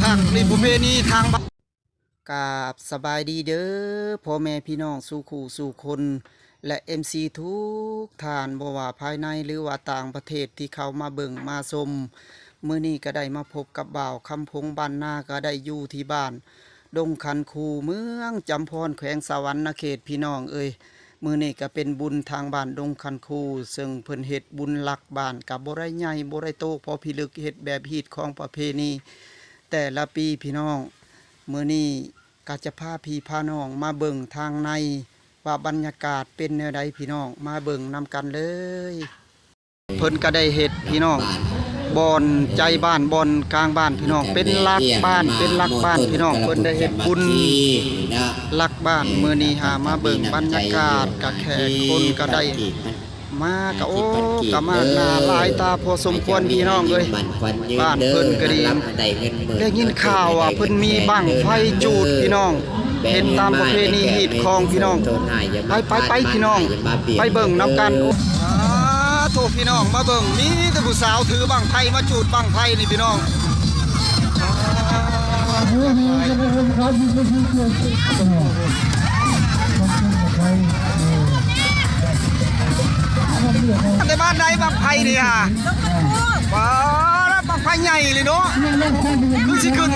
ທາງນີ້ປະເພນີທາງບ້ານ. ກາບສະບາຍດີເດີພໍ່ແມ່ພີ່ນ້ອງສູ່ຄູ່ສູ່ຄົນ ແລະ ເອັມຊີທຸກທ່ານ ບໍ່ວ່າພາຍໃນ ຫຼືວ່າຕ່າງປະເທດທີ່ເຂົ້າມາເບິ່ງມາຊົມ. ມື້ນີ້ກະໄດ້ມາພົບກັບບ່າວຄຳພົງບ້ານນາ ກະໄດ້ຢູ່ທີ່ບ້ານ ດົງຄັນຄູ ເມືອງຈຳພອນ ແຂວງສະຫວັນນະເຂດ ພີ່ນ້ອງເອີຍ. ມື້ນີ້ກະເປັນບຸນທາງບ້ານດົງຄັນຄູ ເຊິ່ງເພິ່ນເຮັດບຸນຫຼັກບ້ານ ກະບໍ່ໄດ້ໃຫຍ່ບໍ່ໄດ້ໂຕ ພໍພິລຶກ ເຮັດແບບຮີດຄອງປະເພນີແຕ່ລະປີ ພີ່ນ້ອງ. ມື້ນີ້ກະຈະພາພີ່ພານ້ອງມາເບິ່ງທາງໃນ ວ່າບັນຍາກາດເປັນແນວໃດ ພີ່ນ້ອງ ມາເບິ່ງນຳກັນເລີຍ. ເພິ່ນກະໄດ້ເຮັດພີ່ນ້ອງ ບ່ອນໃຈບ້ານ ບ່ອນກາງບ້ານພີ່ນ້ອງ ເປັນຫຼັກບ້ານ ເປັນຫຼັກບ້ານພີ່ນ້ອງ ເພິ່ນໄດ້ເຮັດບຸນຫຼັກບ້ານ. ມື້ນີ້ຫາມາເບິ່ງບັນຍາກາດ ກະແຂກຄົນກະໄດ້ມາ ກະໂອ້ ກະມາກໜ້າຫຼາຍຕາພໍສົມຄວນພີ່ນ້ອງເອີຍ. ບ້ານເພິ່ນກະດີ ໄດ້ຍິນຂ່າວວ່າເພິ່ນມີບັ້ງໄຟຈູດພີ່ນ້ອງ ເຮັດຕາມປະເພນີຮີດຄອງພີ່ນ້ອງ. ໄປ ໄປ ໄປພີ່ນ້ອງ ໄປເບິ່ງນຳກັນ. ສາທຸພີ່ນ້ອງ ມາເບິ່ງ ມີແຕ່ຜູ້ສາວຖືບັ້ງໄຟມາຈູດບັ້ງໄຟນີ້ພີ່ນ້ອງ. ແຕ່ບ້ານໃດບັ້ງໄຟນີ້ຫາ? ວ້າ ບັ້ງໄຟໃຫຍ່ເລີຍເນາະ ຄືຊິຂຶ້ນ.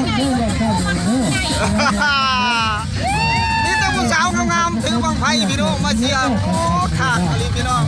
ມີແຕ່ຜູ້ສາວງາມໆ ຖືບັ້ງໄຟພີ່ນ້ອງມາຊຽ. ໂອ້ ຄັກອີ່ຫຼີພີ່ນ້ອງ.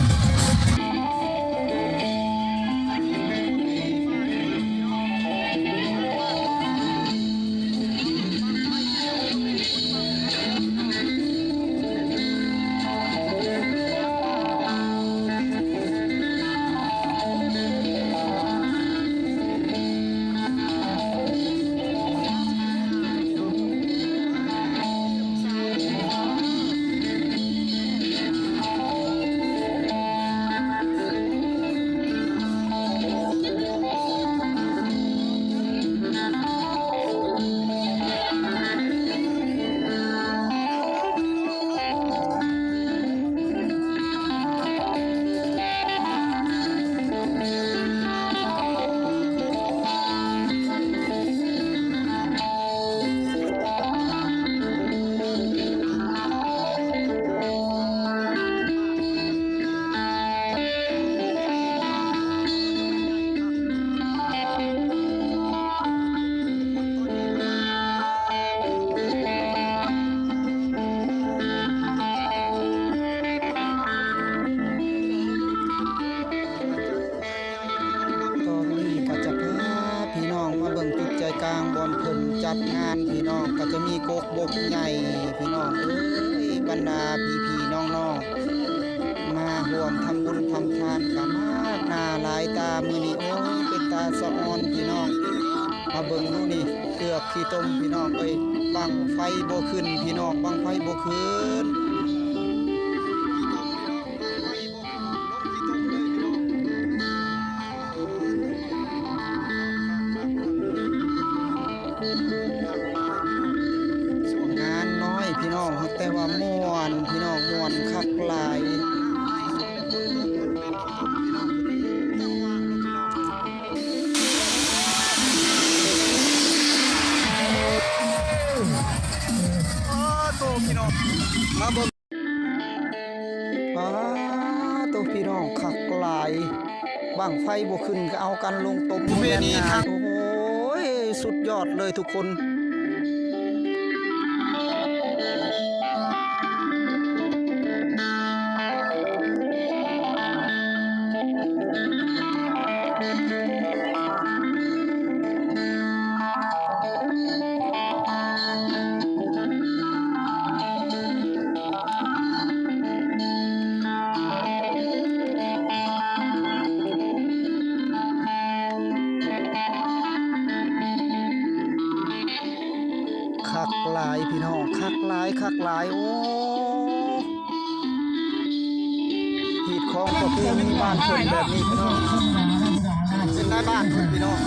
ຕອນນີ້ກະຈະພາພີ່ນ້ອງມາເບິ່ງຈຸດໃຈກາງບ່ອນເພິ່ນຈັດງານພີ່ນ້ອງ ກະຈະມີກົກບົກໃຫຍ່ພີ່ນ້ອງເອີຍ ບັນດາພີ່ໆນ້ອງໆ ມາຮ່ວມທຳບຸນທຳທານກະມາກໜ້າຫຼາຍຕາມື້ນີ້. ໂອ້ຍ ເປັນຕາສະອອນພີ່ນ້ອງ ມາເບິ່ງດູນີ້ ເກືອກຂີ້ຕົມພີ່ນ້ອງເອີຍ ບັ້ງໄຟບໍ່ຂຶ້ນພີ່ນ້ອງ ບັ້ງໄຟບໍ່ຂຶ້ນ. ງານນ້ອຍພີ່ນ້ອງ ແຕ່ວ່າມ່ວນພີ່ນ້ອງ ມ່ວນຄັກຫຼາຍ. ໂອ້ ໂຕພີ່ນ້ອງ ມາເບິ່ງ ປາໂຕ ພີ່ນ້ອງ ຄັກຫຼາຍ ບັ້ງໄຟບໍ່ຂຶ້ນກໍເອົາກັນລົງຕົມ. ປະເພນີທາງ ໂອ້ຍ ສຸດຍອດເລີຍທຸກຄົນ. ຄັກຫຼາຍພີ່ນ້ອງ ຄັກຫຼາຍ ຄັກຫຼາຍ ໂອ້ ຮີດຄອງປະເພນີບ້ານເພິ່ນແບບນີ້ພີ່ນ້ອງ ເປັນນາຍບ້ານເພິ່ນພີ່ນ້ອງ.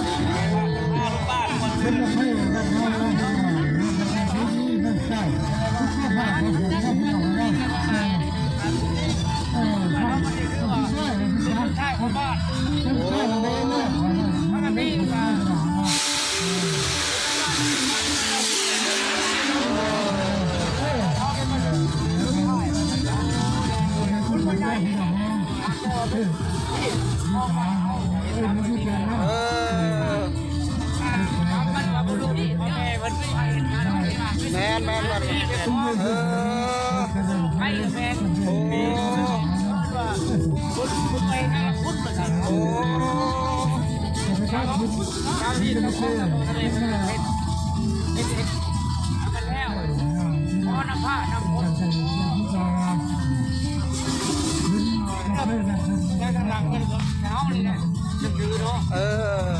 ເອີ ແມ່ນໆໆ ເອີ ໂອ້ ໂອ້ ເອີ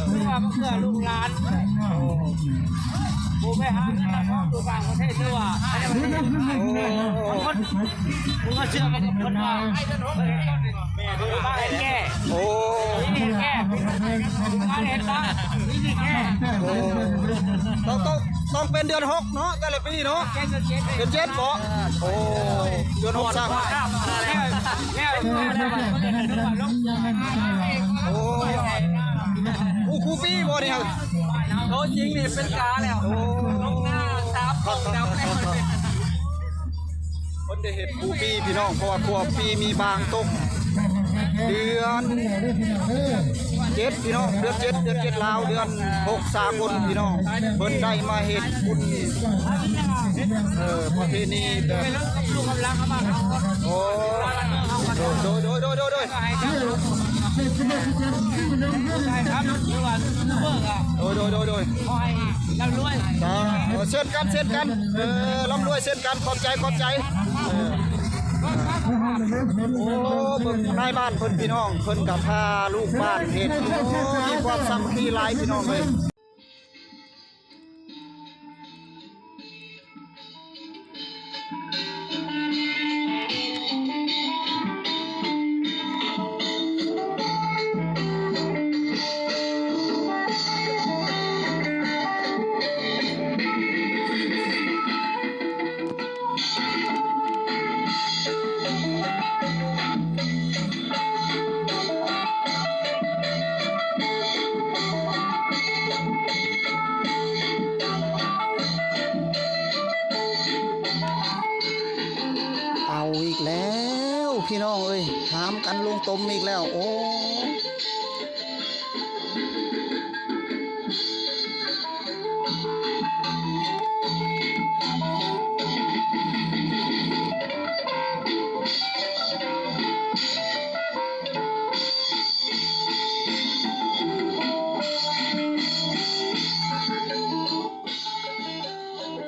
ຄືວ່າເພື່ອລູກຫຼານ ໂອ້ ບໍ່ໄປຫາເງິນນຳເຮົາຢູ່ຕ່າງປະເທດ ຫຼືວ່າ ໂອ້ ເພິ່ນວ່າ ເພິ່ນວ່າ ໂອ້ ຕ້ອງ ຕ້ອງ ຕ້ອງເປັນເດືອນຫົກເນາະ ແຕ່ລະປີເນາະ ເດືອນເຈັດບໍ? ໂອ້ ເດືອນຫົກຊ້ຳ ໂອ້ ຄູ່ປີບໍນີ້? ໂຕຈິງນີ້ເປັນກາແລ້ວ ໂອ້ ລົງໜ້າສາມໂຕແລ້ວ ເພິ່ນໄດ້ເຮັດຄູ່ປີພີ່ນ້ອງ ເພາະວ່າຄູ່ປີມີບາງຕົກ ເດືອນເຈັດພີ່ນ້ອງ ເດືອນເຈັດ ເດືອນເຈັດລາວ ເດືອນຫົກສາກົນພີ່ນ້ອງ ເພິ່ນໄດ້ມາເຮັດບຸນ ເອີ ປະເພນີແບບ ໂອ້ ໂດຍ ໂດຍ ໂດຍ ໂດຍ ໂດຍ ເອີ ເຊັ່ນກັນ ເຊັ່ນກັນ ເອີ ລ່ຳລວຍເຊັ່ນກັນ ຂອບໃຈ ຂອບໃຈ ເອີ ໂອ້ ເບິ່ງນາຍບ້ານເພິ່ນພີ່ນ້ອງ ເພິ່ນກໍພາລູກບ້ານເຮັດ ໂອ້ ມີຄວາມສາມັກຄີຫຼາຍພີ່ນ້ອງເອີຍ. ເອົາອີກແລ້ວພີ່ນ້ອງເອີຍ ຫາມກັນລົງຕົມອີກແລ້ວ ໂອ້.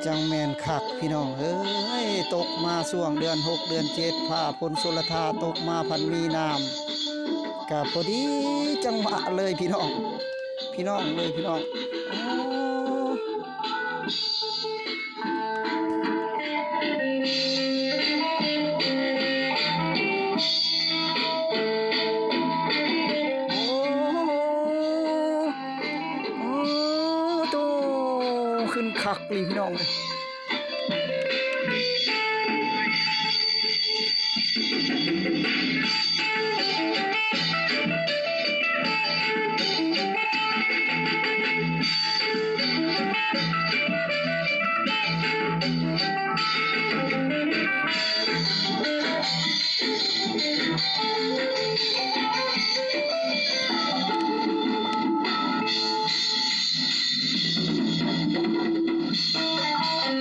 ຈັ່ງແມ່ນຄັກພີ່ນ້ອງເອີຍ ຕົກມາຊ່ວງເດືອນຫົກເດືອນເຈັດ ຟ້າຝົນຊົນລະທາຕົກມາພັດມີນ້ຳ ກະພໍດີຈັງຫວະເລີຍພີ່ນ້ອງ ພີ່ນ້ອງເອີຍ ພີ່ນ້ອງ ໂອ້ ໂອ້ ໂອ້ໂຕ ຂຶ້ນຄັກອີ່ຫຼີພີ່ນ້ອງເອີຍ. ເ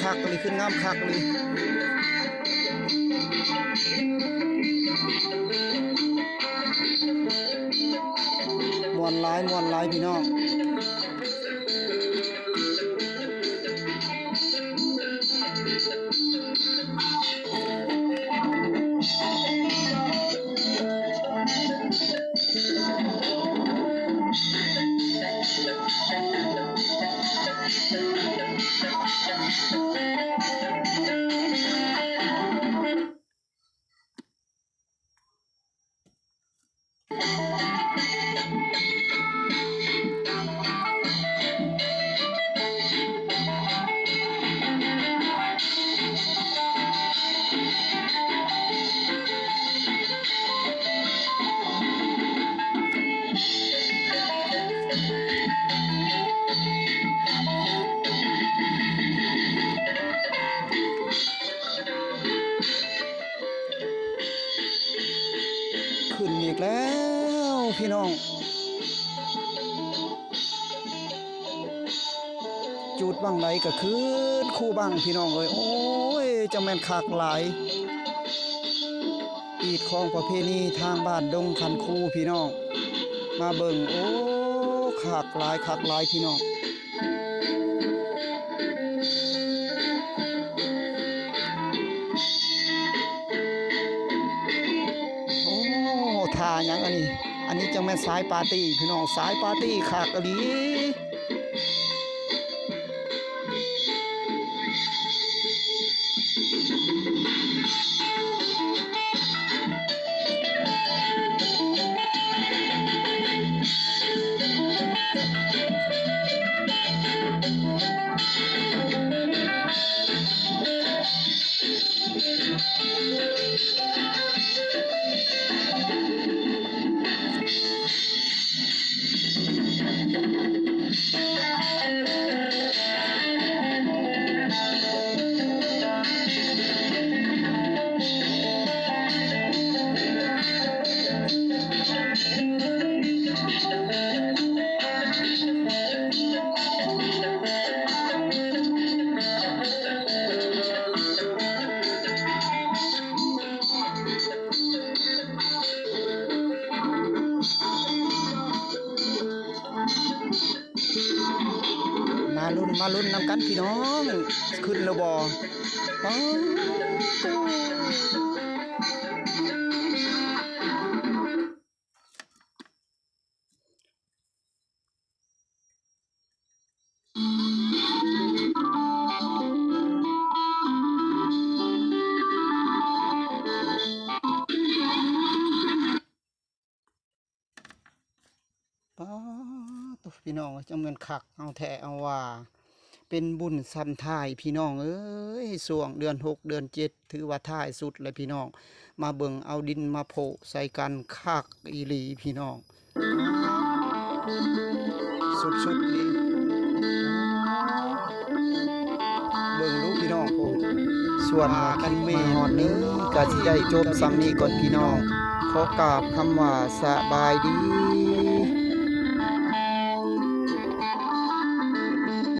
ຄັກອີ່ຫຼີ ຂຶ້ນງາມຄັກອີ່ຫຼີ ມ່ວນຫຼາຍ ມ່ວນຫຼາຍພີ່ນ້ອງ. ຂຶ້ນອີກແລ້ວພີ່ນ້ອງ ຈຸດບັ້ງໃດກໍຂຶ້ນຄູ່ບັ້ງພີ່ນ້ອງເອີຍ. ໂອ້ຍ ຈັ່ງແມ່ນຄັກຫຼາຍ ຮີດຄອງປະເພນີທາງບ້ານດົງຄັນຄູພີ່ນ້ອງ ມາເບິ່ງ ໂອ້ ຄັກຫຼາຍ ຄັກຫຼາຍພີ່ນ້ອງ. ໂອ້ ທ່າຫຍັງອັນນີ້? ອັນນີ້ຈັ່ງແມ່ນສາຍປາຕີ້ພີ່ນ້ອງ ສາຍປາຕີ້ຄັກອີ່ຫຼີ. ມາລຸ້ນ ມາລຸ້ນນຳກັນພີ່ນ້ອງ ຂຶ້ນແລ້ວບໍ່? ປາດໂທ້ ປາດໂທ້ ພີ່ນ້ອງເອີຍ ຈັ່ງແມ່ນຄັກເອົາແທ້ເອົາວ່າ ເປັນບຸນຊ້ຳທ້າຍພີ່ນ້ອງເອີຍ ຊ່ວງເດືອນຫົກເດືອນເຈັດ ຖືວ່າທ້າຍສຸດແລ້ວພີ່ນ້ອງ ມາເບິ່ງເອົາດິນມາໂພະໃສ່ກັນ ຄັກອີ່ຫຼີພີ່ນ້ອງ ສຸດໆ ນີ້ ເບິ່ງດູພີ່ນ້ອງ. ສ່ວນຄລິບມາຮອດນີ້ ກະຊິໄດ້ຈົບສ່ຳນີ້ກ່ອນພີ່ນ້ອງ ຂໍກາບຄຳວ່າສະບາຍດີ.